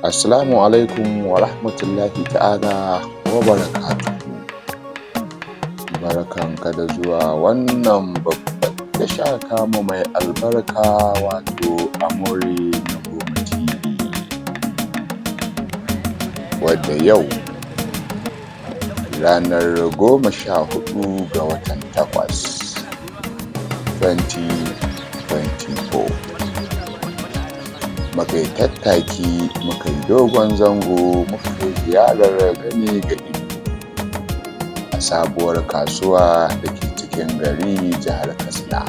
Assalamu alaikum wa rahmatullahi ta'ala wa barakatuhu. Barkanka da zuwa wannan babbar tasha tamu mai albarka, wato Amore na Goma TV, wadda yau ranar 14 ga watan 8, 2024, muka yi tattaki, muka yi dogon zango, muka kai ziyarar gani ga ido a sabuwar kasuwa da ke cikin gari, jihar Katsina.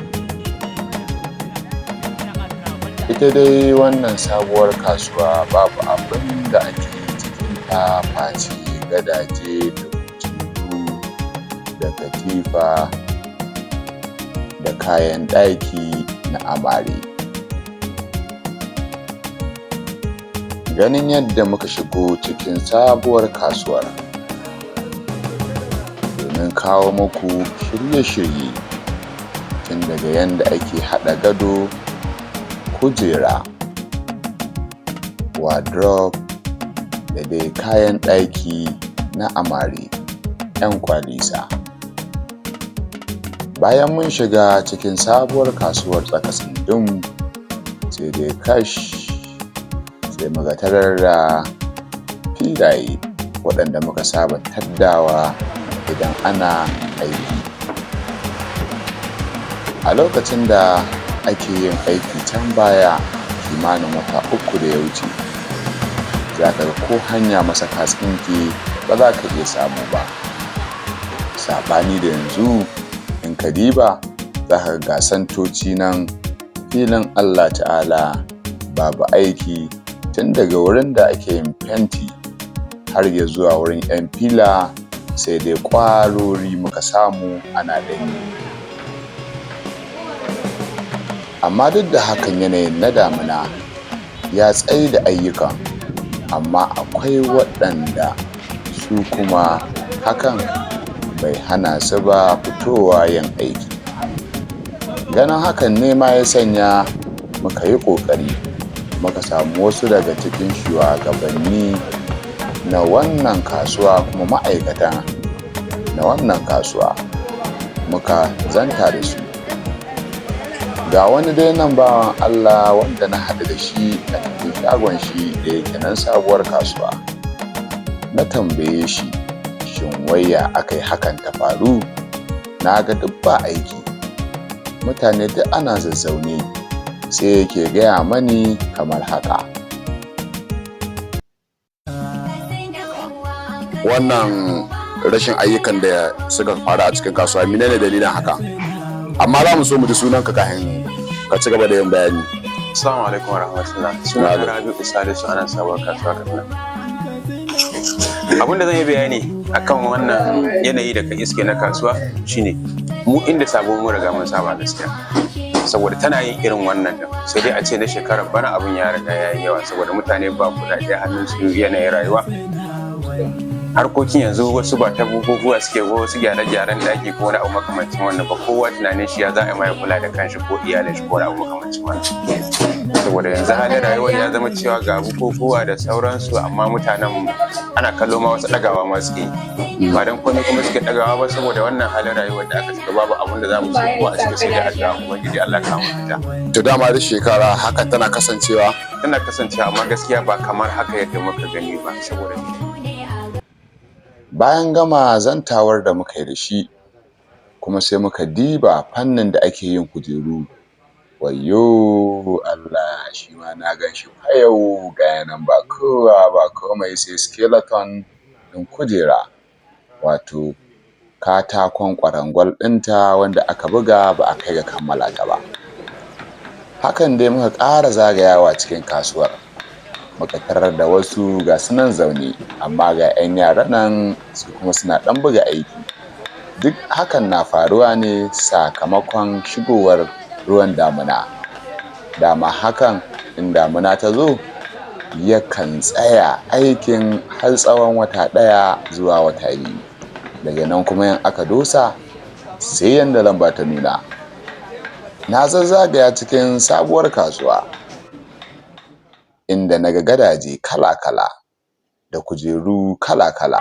Ita dai wannan sabuwar kasuwa babu abin da ake yi cikinta face gadaje da kujeru da katifa da kayan ɗaki na amare. Ganin yadda muka shigo cikin sabuwar kasuwar domin kawo muku shirye-shirye, tun daga yanda ake haɗa gado, kujera, wardrobe da dai kayan ɗaki na amare 'yan kwalisa. Bayan mun shiga cikin sabuwar kasuwar tsaka tsundum, sai dai kash, sai muka tarar da filaye waɗanda muka saba taddawa idan ana aiki. A lokacin da ake yin aiki can baya, kimanin wata 3 da ya wuce, za ka ga ko hanya masaka tsinke ba za ka iya samu ba. Saɓani da yanzu, in ka diba za ka ga santoci nan filin Allah ta'ala, babu aiki, tun daga wurin da ake yin fenti har ya zuwa wurin 'yan fila, sai dai ƙwarori muka samu ana ɗan yi. Amma duk da hakan, yanayin na damina ya tsaida ayyukan, amma akwai waɗanda su kuma hakan bai hana su ba fitowa yin aiki. Ganin hakan ne ma ya sanya muka yi ƙoƙari muka samu wasu daga cikin shuwagabanni na wannan kasuwa, kuma ma'aikata na wannan kasuwa, muka zanta da su. Ga wani dai nan bawan Allah wanda na haɗu da shi a cikin shagon shi da yake nan sabuwar kasuwa. Na tambaye shi, shin wai ya aka yi hakan ta faru? Na ga duk ba aiki, mutane duk ana zazzaune. Sai yake gaya mani kamar haka. Wannan rashin ayyukan da suka faru a cikin kasuwa, menene dalilin haka? Amma za mu so mu ji sunanka kafin ka ci gaba da yin bayani. Assalamu alaikum warahmatullah. Suna na Rabi'u Salisu, anan sabuwar kasuwa, Katsina. Abin da zan yi bayani akan wannan yanayi da ka iske na kasuwa shine, mu inda sabo mun riga mun saba gaskiya. Saboda tana yin irin wannan din, sai dai a ce na shekarar bana abin ya riga ya yi yawa, saboda mutane ba kuɗaɗe hannun su, yanayin rayuwa. Harkokin yanzu wasu ba ta bukukuwa suke ko wasu gyare-gyaren ɗaki ko wani abu makamancin wannan ba. Kowa tunanin shi ya za a mai kula da kanshi ko iyalin shi ko wani abu makamancin wannan. Saboda yanzu halin rayuwar ya zama cewa ga bukukuwa da sauransu, amma mutanen ana kallo ma wasu ɗagawa ma suke yi, ba don komai kuma suke ɗagawa ba, saboda wannan halin rayuwar da aka shiga, babu abun da za mu ce ko a ciki sai dai addu'a, Ubangiji Allah ka mu fita. To, dama duk shekara hakan tana kasancewa? Tana kasancewa, amma gaskiya ba kamar haka yadda muka gani ba, saboda Bayan gama zantawar da muka yi da shi kuma, sai muka diba fannin da ake yin kujeru. Wayyo Allah, shi ma na gan shi fayau, ga ya nan ba kowa ba komai, sai skeleton ɗin kujera, wato katakon ƙwarangwal ɗinta wanda aka buga ba a kai ga kammala ta ba. Hakan dai muka ƙara zagayawa cikin kasuwar, muka tarar da wasu ga su nan zaune, amma ga 'yan yara nan su kuma suna ɗan buga aiki. Duk hakan na faruwa ne sakamakon shigowar ruwan damuna. Dama hakan in damuna ta zo Yakan tsaya aikin har tsawon wata 1 zuwa wata 2. Daga nan kuma in aka dosa, sai yanda lamba ta nuna. Na zazzagaya cikin sabuwar kasuwa, inda na ga gadaje kala-kala da kujeru kala-kala.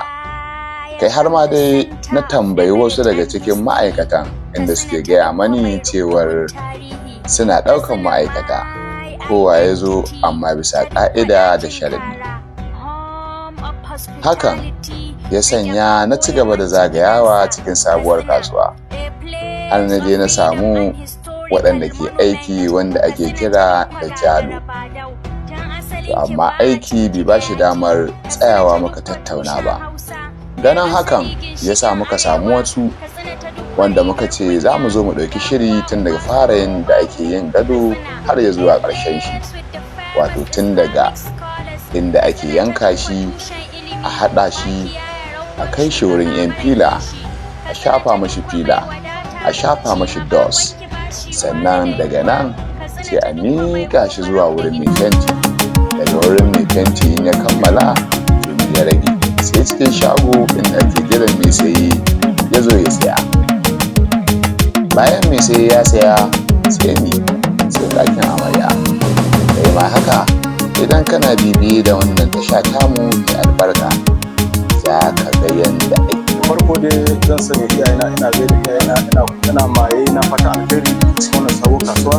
Kai, har ma dai na tambayi wasu daga cikin ma'aikatan, inda suke gaya mani cewar suna ɗaukan ma'aikata, kowa ya zo, amma bisa ƙa'ida da sharaɗi. Hakan ya sanya na ci gaba da zagayawa cikin sabuwar kasuwa, har na je na samu waɗanda ke aiki wanda ake kira da jalo. To amma aiki bai ba shi damar tsayawa muka tattauna ba. Ganin hakan ya sa muka samu wasu wanda muka ce za mu zo mu ɗauki shiri tun daga fara yin da ake yin gado har ya zuwa ƙarshen shi, wato tun daga inda ake yanka shi, a haɗa shi, a kai shi wurin 'yan fila, a shafa mashi fila, a shafa mashi dust, sannan daga nan sai a miƙa shi zuwa wurin mai fenti. Daga wurin mai fenti, in ya kammala, to me ya rage? Sai cikin shago inda ake jiran mai saye ya zo ya saya. Bayan mai saye ya saya, sai me? Sai ɗakin amarya. Kai ma haka, idan kana bibiye da wannan tasha tamu mai albarka, za ka ga yanda ake. Farko dai zan sanya iyayena, ina gaida iyayena, ina maye na fata alheri cikin wannan sabon kasuwa.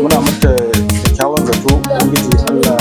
Muna mata kyakkyawan zato, Ubangiji Allah.